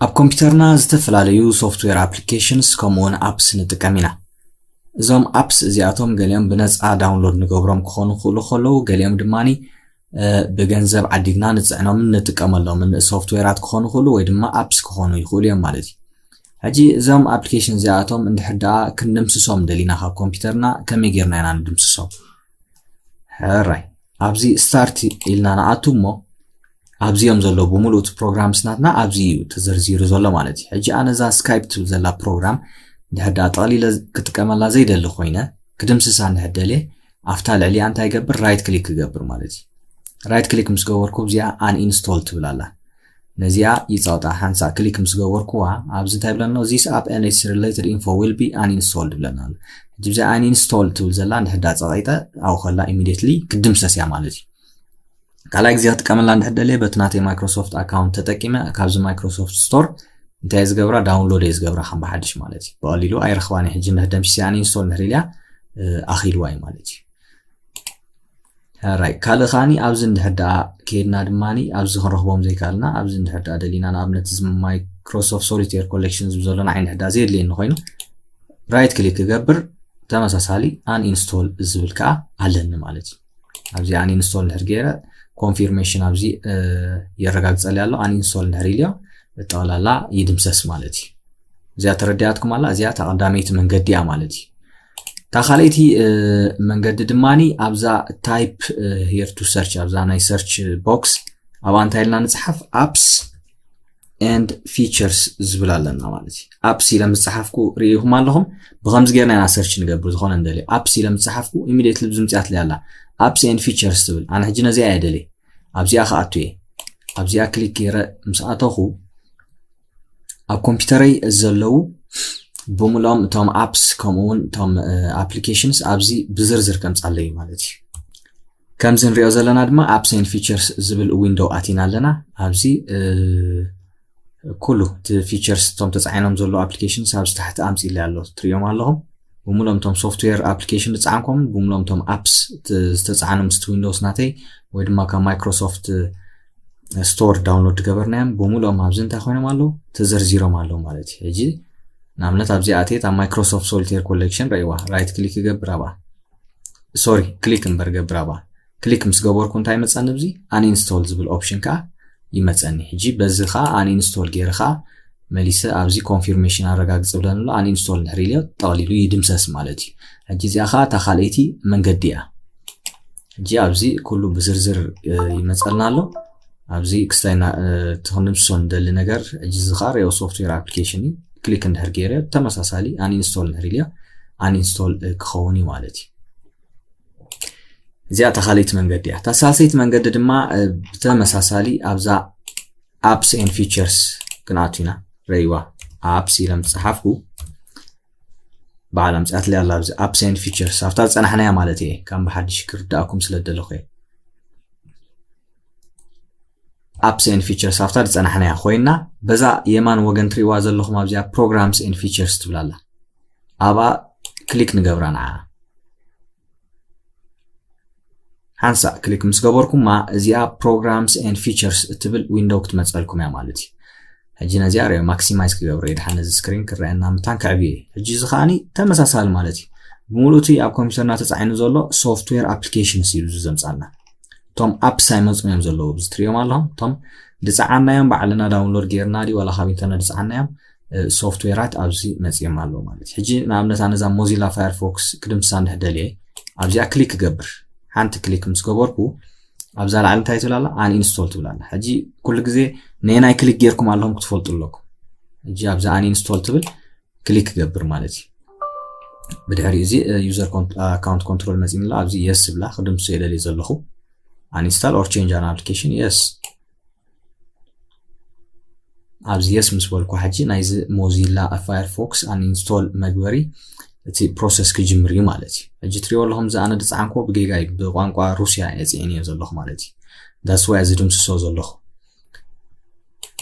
ኣብ ኮምፒውተርና ዝተፈላለዩ software applications ከምኡውን apps ንጥቀም ኢና። እዞም apps እዚኣቶም ገሊኦም ብነፃ download ንገብሮም ክኾኑ ክኽእሉ ከለዉ፣ ገሊኦም ድማ ብገንዘብ ዓዲግና ንፅዕኖምን ንጥቀመሎምን software ኣት ክኾኑ ክኽእሉ ወይ ድማ apps ክኾኑ ይኽእሉ እዮም ማለት እዩ። ሕጂ እዞም application እዚኣቶም እንድሕር ደኣ ክንድምስሶም ደሊና ካብ ኮምፒውተርና ከመይ ጌርና ኢና ንድምስሶም? ሕራይ ኣብዚ start ኢልና ንኣቱ እሞ ኣብዚኦም ዘለዉ ብምሉእ እቲ programs ናትና ኣብዚ እዩ ተዘርዚሩ ዘሎ ማለት እዩ። ሕጂ ኣነ እዛ Skype ትብል ዘላ program እንድሕር ደኣ ጠቕሊለ ክጥቀመላ ዘይደሊ ኮይነ ክድምስሳ እንድሕር ደልየ ኣብታ ልዕሊኣ እንታይ ይገብር? Right click ክገብር ማለት እዩ። Right click ምስ ገበርኩ እዚኣ uninstall ትብል ኣላ። ነዚኣ ይጸቕጣ ሓንሳእ ክሊክ ምስ ገበርኩዋ ኣብዚ እንታይ ብለና ኣሎ? This app and its related info will be uninstalled ብለና ኣሎ። ሕጂ ብዛ uninstall ትብል ዘላ እንድሕር ደኣ ጸቒጠ ኣብኡ ከላ immediately ክድምሰስ እያ ማለት እዩ። ካልኣይ ግዜ ክጥቀመላ እንድሕር ደልየ በቲ ናተይ Microsoft account ተጠቂመ ካብዚ Microsoft Store እንታይ እየ ዝገብራ? Download እየ ዝገብራ ከም ብሓድሽ ማለት እዩ። ብቐሊሉ ኣይረኽባን እየ። ሕጂ እንድሕር ደምሲሰ uninstall እንድሕር ኢልያ ኣኺልዋ እዩ ማለት እዩ። ሕራይ ካልእ ከዓኒ ኣብዚ እንድሕር ደኣ ከይድና ድማ ኣብዚ ክንረኽቦም ዘይከኣልና ኣብዚ እንድሕር ደኣ ደሊና ንኣብነት እዚ Microsoft Solitaire Collection ዝብል ዘሎ ንዓይ እንድሕር ደኣ ዘየድልየኒ ኮይኑ right click ክገብር ተመሳሳሊ uninstall ዝብል ከዓ ኣለኒ ማለት እዩ። ኣብዚ uninstall እንድሕር ገይረ confirmation ኣብዚ የረጋግፀልይ ኣሎ። Uninstall እንድሕር ኢልዮ ጠቕላላ ይድምሰስ ማለት እዩ። እዚኣ ተረዲኣትኩም ኣላ። እዚኣ እታ ቀዳመይቲ መንገዲ እያ ማለት እዩ። እታ ካልኣይቲ መንገዲ ድማ ኣብዛ type here to search ኣብዛ ናይ search box ኣብኣ እንታይ ኢልና ንፅሓፍ? Apps and features ዝብል ኣለና ማለት እዩ። Apps ኢለ ምስ ፀሓፍኩ ርኢኹም ኣለኹም። ብኸምዚ ጌርና ኢና search ንገብር ዝኾነ እንደልየ። Apps ኢለ ምስ ፀሓፍኩ immediately ብዝምፅያትለይ ኣላ apps and features ትብል። ኣነ ሕጂ ነዚኣ እየ ደልየ ኣብዚኣ ክኣቱ እየ። ኣብዚኣ ክሊክ ገይረ ምስ ኣተኹ ኣብ ኮምፒውተረይ ዘለዉ ብምልኦም እቶም apps ከምኡ እውን እቶም applications ኣብዚ ብዝርዝር ከምፃለዩ ማለት እዩ። ከምዚ ንሪኦ ዘለና ድማ apps and features ዝብል window ኣቲና ኣለና። ኣብዚ ኩሉ እቲ features እቶም ተፃዒኖም ዘለዉ applications ኣብዚ ታሕቲ ኣምፂለይ ኣሎ ትሪኦም ኣለኹም። ብምልኦም እቶም software application ዝፀዓንኮምን ብምልኦም እቶም apps ዝተፃዓኑ ምስቲ Windows ናተይ ወይ ድማ ካብ Microsoft Store download ዝገበርናዮም ብምልኦም ኣብዚ እንታይ ኮይኖም ኣለዉ? ተዘርዚሮም ኣለዉ ማለት እዩ። ሕጂ ንኣብነት ኣብዚ ኣትየ ኣብ Microsoft Solitaire Collection ረእይዋ right click ይገብር ኣብኣ sorry click እምበር ገብር ኣብኣ click ምስ ገበርኩ እንታይ መፀኒ? ኣብዚ uninstall ዝብል option ከዓ ይመፀኒ። ሕጂ በዚ ከዓ uninstall ገይረ ከዓ መሊሰ ኣብዚ confirmation ኣረጋግፅ ብለኒ ኣሎ። Uninstall እንድሕር ኢልዮ ጠቕሊሉ ይድምሰስ ማለት እዩ። ሕጂ እዚኣ ከዓ እታ ካልኣይቲ መንገዲ እያ። ሕጂ ኣብዚ ኩሉ ብዝርዝር ይመፀልና ኣሎ። ኣብዚ ክስታይ እቲ ክንድምስሶ ንደሊ ነገር ሕጂ እዚ ከዓ ሪኦ software application እዩ። click እንድሕር ገይረ ተመሳሳሊ uninstall እንድሕር ኢልዮ uninstall ክኸውን እዩ ማለት እዩ። እዚኣ እታ ካልኣይቲ መንገዲ እያ። እታ ሳልሰይቲ መንገዲ ድማ ብተመሳሳሊ ኣብዛ apps and features ክንኣቱ ኢና። ረእይዋ apps ኢለ ምስ ፀሓፍኩ በዓል ኣምፅኣትለይ ኣላ ኣብዚ apps and features ኣብታ ዝፀናሕናያ ማለት እየ። ከም ብሓድሽ ክርዳእኩም ስለ ዝደለኹ እየ። Apps and features ኣብታ ዝፀናሕናያ ኮይና በዛ የማን ወገን ትሪእዋ ዘለኹም ኣብዚኣ programs and features ትብል ኣላ። ኣብኣ click ንገብራ ንዓ ሓንሳእ click ምስ ገበርኩማ እዚኣ programs and features እትብል window ክትመፀልኩም እያ ማለት እዩ። ሕጂ ነዚኣ ሪኦ maximize ክገብሮ እየ ድሓን ነዚ screen ክረኣየና ምታን ከዕብዮ እየ። ሕጂ እዚ ከዓኒ ተመሳሳሊ ማለት እዩ። ብምሉእ እቲ ኣብ ኮምፒውተርና ተፃዒኑ ዘሎ software applications እዩ እዚ ዘምፃልና። እቶም apps ኣይመፁን እዮም ዘለዉ ኣብዚ ትሪኦም ኣለኹም። እቶም ዝፀዓናዮም ባዕልና download ጌርና ድዩ ዋላ ካብ internet ዝፀዓናዮም software ት ኣብዚ መፂኦም ኣለዉ ማለት እዩ። ሕጂ ንኣብነት ኣነ እዛ Mozilla Firefox ክድምስሳ እንድሕር ደልየ ኣብዚኣ click ክገብር ሓንቲ click ምስ ገበርኩ ኣብዛ ላዕሊ እንታይ ትብል ኣላ? Uninstall ትብል ኣላ። ሕጂ ኩሉ ግዜ ነየናይ click ጌርኩም ኣለኹም ክትፈልጡ ኣለኩም። ሕጂ ኣብዛ uninstall ትብል click ክገብር ማለት እዩ። ብድሕሪ እዚ user account control መፂኒ ኣሎ። ኣብዚ yes ዝብላ ክድምስሶ እየ ደልየ ዘለኹ። Uninstall or change an application yes ኣብዚ yes ምስ በልኩ ሕጂ ናይዚ Mozilla Firefox uninstall መግበሪ እቲ process ክጅምር እዩ ማለት እዩ። ሕጂ ትሪእዎ ኣለኹም እዚ ኣነ ዝፀዓንክዎ ብጌጋ እዩ ብቋንቋ ሩስያ እየ ፅዒነዮ ዘለኹ ማለት እዩ። That's why እዚ ድምስሶ ዘለኹ።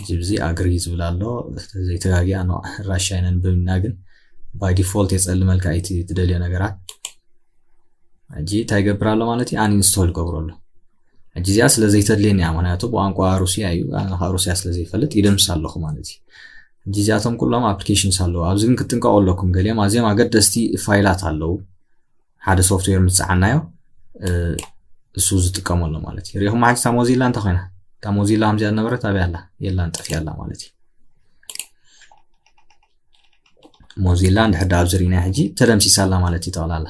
እዚ ብዚ agree ዝብል ኣሎ ዘይተጋጊ ኣነ ራሻ ይነንብብ ኢና ግን by default የፀልመልካ እቲ ትደልዮ ነገራት። ሕጂ እንታይ ይገብር ኣሎ ማለት እዩ? Uninstall ይገብሮ ኣሎ። ሕጂ እዚኣ ስለ ዘይተድልየኒ እያ፣ ምክንያቱ ብቋንቋ ሩስያ እዩ፣ ኣነ ከዓ ሩስያ ስለ ዘይፈልጥ ይደምስ ኣለኹ ማለት እዩ። ሕጂ እዚኣቶም ኩሎም applications ኣለዉ። ኣብዚ ግን ክትጥንቀቑ ኣለኩም። ገሊኦም ኣዝዮም ኣገደስቲ ፋይላት ኣለዉ። ሓደ ሶፍትዌር ምስ ጸዓናዮ እሱ ዝጥቀመሉ ማለት እዩ። ሪኢኹም ሓንቲ እታ ሞዚላ እንታይ ኮይና? እታ ሞዚላ ከምዚኣ ዝነበረት ኣበይ ኣላ? የላን፣ ጠፊኣ ኣላ ማለት እዩ። ሞዚላ እንድሕር ደኣ ኣብዚ ርኢና ሕጂ ተደምሲሳ ኣላ ማለት እዩ ጠቕላላ።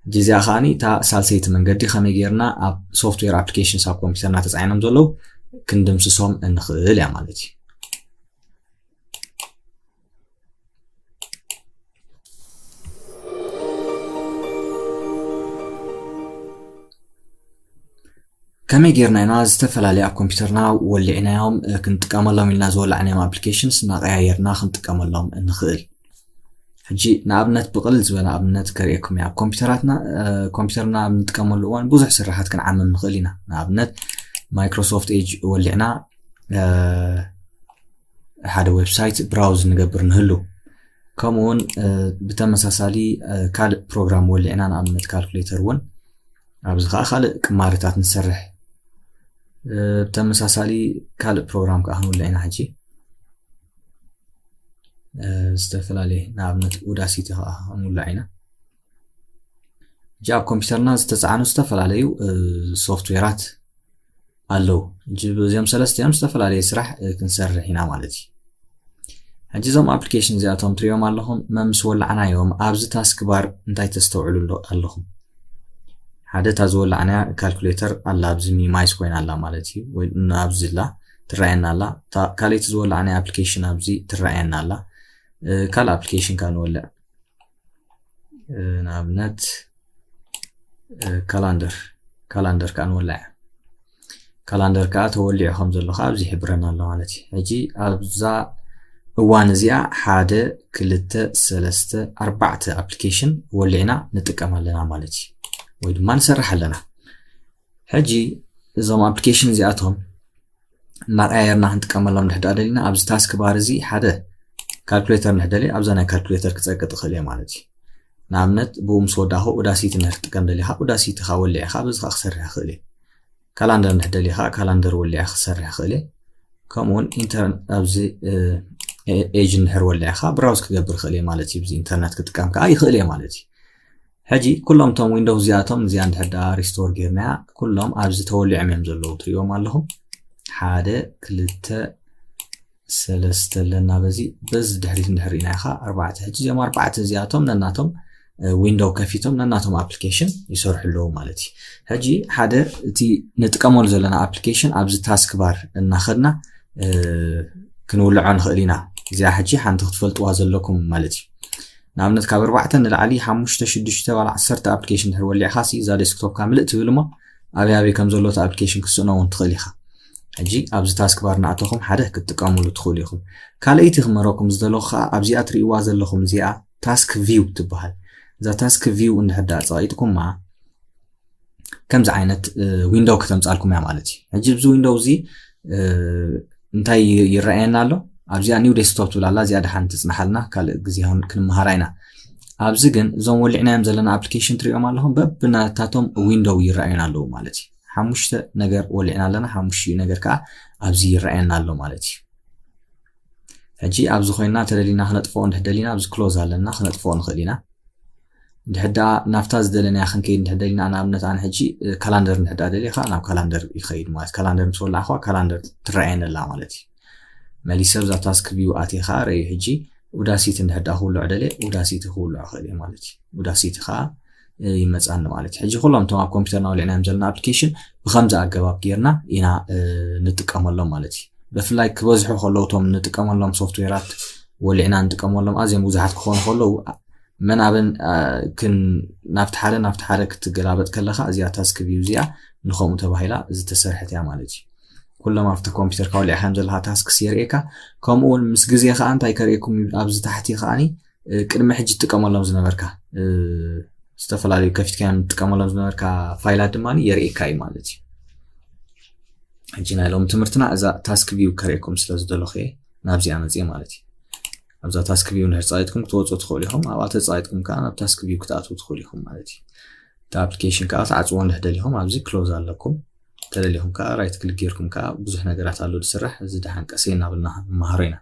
ሕጂ እዚኣ ከዓኒ እታ ሳልሰይቲ መንገዲ ከመይ ጌርና ኣብ ሶፍትዌር applications ኣብ ኮምፒውተርና ተጻዒኖም ዘለዉ ክንድምስሶም እንኽእል እያ ማለት እዩ። ከመይ ጌርና ኢና ዝተፈላለዩ ኣብ ኮምፒውተርና ወሊዕናዮም ክንጥቀመሎም ኢልና ዝወላዕናዮም applications እናቀያየርና ክንጥቀመሎም እንኽእል? ሕጂ ንኣብነት ብቕልል ዝበለ ኣብነት ከርእየኩም እየ። ኣብ ኮምፒውተራትና ኮምፒውተርና ኣብ ንጥቀመሉ እዋን ብዙሕ ስራሓት ክንዓምም ንኽእል ኢና። ንኣብነት Microsoft Edge ወሊዕና ሓደ ዌብሳይት ብራውዝ ንገብር ንህሉ። ከምኡውን ብተመሳሳሊ ካልእ ፕሮግራም ወሊዕና ንኣብነት ካልኩሌተር እውን ኣብዚ ከዓ ካልእ ቅማርታት ንሰርሕ። ብተመሳሳሊ ካልእ ፕሮግራም ከዓ ክንውልዕ ኢና። ሕጂ ዝተፈላለየ ንኣብነት ኡዳሲቲ ከዓ ክንውልዕ ኢና። ሕጂ ኣብ ኮምፒውተርና ዝተፃዕኑ ዝተፈላለዩ ሶፍትዌራት ኣለዉ። እዚኦም ሰለስቲኦም ዝተፈላለየ ስራሕ ክንሰርሕ ኢና ማለት እዩ። ሕጂ እዞም application እዚኣቶም ትሪኦም ኣለኹም መምስ ወላዕናዮም ኣብዚ ታስክ ባር እንታይ ተስተውዕሉ ኣለኹም? ሓደ እታ ዝወላዕናያ ካልኩሌተር ኣላ ኣብዚ ሚኒማይዝ ኮይና ኣላ ማለት እዩ። ወይ ኣብዚ ላ ትረኣየና ኣላ። ካልኣይቲ ዝወላዕናያ application ኣብዚ ትረኣየና ኣላ። ካልእ application ካብ ንወልዕ ንኣብነት ካላንደር ካላንደር ከዓ ንወልዕ። ካላንደር ከዓ ተወሊዑ ከም ዘሎ ከዓ ኣብዚ ይሕብረና ኣሎ ማለት እዩ። ሕጂ ኣብዛ እዋን እዚኣ ሓደ ክልተ ሰለስተ ኣርባዕተ application ወሊዕና ንጥቀም ኣለና ማለት እዩ፣ ወይ ድማ ንሰርሕ ኣለና። ሕጂ እዞም application እዚኣቶም እናቀያየርና ክንጥቀመሎም ንሕዳ ደሊና ኣብዚ ታስክ ባር እዚ ሓደ ካልኩሌተር ንሕደሊ ኣብዛ ናይ ካልኩሌተር ክፀቅጥ ይኽእል እየ ማለት እዩ። ንኣብነት ብኡ ምስ ወዳኹ ኡዳሲቲ ንድሕር ጥቀም ደሊኻ ኡዳሲቲ ካ ወሊዕኻ በዚ ካ ክሰርሕ ይኽእል እየ። ካላንደር ንሕደሊ ካ ካላንደር ወሊዐ ክሰርሕ ይኽእል እየ። ከምኡውን ኢንተር ኣብዚ ኤጅ እንድሕር ወሊዐ ካ ብራውዝ ክገብር ይኽእል እየ ማለት እዩ። ብዚ ኢንተርነት ክጥቀም ከዓ ይኽእል እየ ማለት እዩ። ሕጂ ኩሎም እቶም ዊንዶውስ እዚኣቶም እዚኣ እንድሕር ደኣ ሪስቶር ጌርናያ ኩሎም ኣብዚ ተወሊዖም እዮም ዘለዉ ትሪእዎም ኣለኹም። ሓደ ክልተ ሰለስተ ኣለና በዚ በዚ ድሕሪት እንድሕር ኢና ኢኻ ኣርባዕተ። ሕጂ እዚኦም ኣርባዕተ እዚኣቶም ነናቶም ዊንዶው ከፊቶም ነናቶም application ይሰርሑ ኣለዉ ማለት እዩ። ሕጂ ሓደ እቲ ንጥቀመሉ ዘለና application ኣብዚ ታስክ ባር እናኸድና ክንውልዖ ንኽእል ኢና። እዚኣ ሕጂ ሓንቲ ክትፈልጥዋ ዘለኩም ማለት እዩ። ንኣብነት ካብ ኣርባዕተ ንላዕሊ ሓሙሽተ ሽዱሽተ ዋላ ዓሰርተ application ድሕር ወሊዕካ ሲ እዛ ዴስክቶፕካ ምልእ ትብል እሞ ኣበይ ኣበይ ከም ዘሎ እቲ application ክትስእኖ እውን ትኽእል ኢኻ። ሕጂ ኣብዚ ታስክ ባር እናኣተኹም ሓደ ክትጥቀሙሉ ትኽእሉ ኢኹም። ካልኣይቲ ክመረኩም ዝደለኹ ከዓ ኣብዚኣ ትርእይዋ ዘለኹም እዚኣ ታስክ ቪው ትበሃል። እዛ ታስክ ቪው እንድሕር ደኣ ጸቒጥኩማ ከምዚ ዓይነት ዊንዶው ከተምጻልኩም እያ ማለት እዩ። ሕጂ ኣብዚ ዊንዶው እዚ እንታይ ይረኣየና ኣሎ? ኣብዚኣ ኒው ዴስክቶፕ ትብል ኣላ። እዚኣ ደሓን ትጽናሓልና ካልእ ግዜ ክንመሃራ ኢና። ኣብዚ ግን እዞም ወሊዕናዮም ዘለና application ትሪኦም ኣለኹም በብናታቶም ዊንዶው ይረኣዩና ኣለዉ ማለት እዩ። ሓሙሽተ ነገር ወሊዕና ኣለና፣ ሓሙሽተ ነገር ከዓ ኣብዚ ይረኣየና ኣሎ ማለት እዩ። ሕጂ ኣብዚ ኮይና ተደሊና ክነጥፍኦ እንድሕር ደሊና ኣብዚ ክሎዝ ኣለና ክነጥፍኦ ንኽእል ኢና። እንድሕር ደኣ ናብታ ዝደለናያ ክንከይድ እንድሕር ደሊና ንኣብነት ኣነ ሕጂ ካላንደር እንድሕር ደኣ ደሊኻ ናብ ካላንደር ይኸይድ ማለት ካላንደር ምስ ወላዕኳ ካላንደር ትረኣየኒ ኣላ ማለት እዩ። መሊሰ ኣብዛ ታስክ ቪው ኣትየ ከዓ ረእዩ ሕጂ ኡዳሲቲ እንድሕር ደኣ ክውልዖ ደልየ ኡዳሲቲ ክውልዖ ክእል እየ ማለት እዩ። ኡዳሲቲ ከዓ ይመፃኒ ማለት እዩ። ሕጂ ኩሎም እቶም ኣብ ኮምፒውተርና ወሊዕናዮም ዘለና application ብከምዚ ኣገባብ ጌርና ኢና ንጥቀመሎም ማለት እዩ። ብፍላይ ክበዝሑ ከለዉ እቶም ንጥቀመሎም ሶፍትዌራት ወሊዕና ንጥቀመሎም ኣዝዮም ብዙሓት ክኾኑ ከለዉ መናብን ናብቲ ሓደ ናብቲ ሓደ ክትገላበጥ ከለካ እዚኣ ታስክ ቪው እዚኣ ንከምኡ ተባሂላ ዝተሰርሐት እያ ማለት እዩ። ኩሎም ኣብቲ ኮምፒውተርካ ወሊዕካዮም ዘለካ ታስክስ የርእየካ። ከምኡ እውን ምስ ግዜ ከዓ እንታይ ከርእየኩም ኣብዚ ታሕቲ ከዓኒ ቅድሚ ሕጂ ትጥቀመሎም ዝነበርካ ዝተፈላለዩ ከፊትካዮም ትጥቀመሎም ዝነበርካ ፋይላት ድማ የርእየካ እዩ ማለት እዩ። ሕጂ ናይ ሎም ትምህርትና እዛ ታስክ ቪው ከርእየኩም ስለ ዝደለኹ እየ ናብዚኣ መፅየ ማለት እዩ። ኣብዛ ታስክ ቪው እንድሕር ፀቒጥኩም ክትወፁ ትኽእሉ ኢኹም። ኣብኣ ተፀቒጥኩም ከዓ ናብ ታስክ ቪው ክትኣትዉ ትኽእሉ ኢኹም ማለት እዩ። እቲ application ከዓ ትዓፅዎ እንድሕር ደሊኹም ኣብዚ ክሎዝ ኣለኩም። ተደሊኹም ከዓ ራይት ክሊክ ጌርኩም ከዓ ብዙሕ ነገራት ኣሎ ዝስራሕ። እዚ ደሓን ቀስ እናበልና ንመሃሮ ኢና።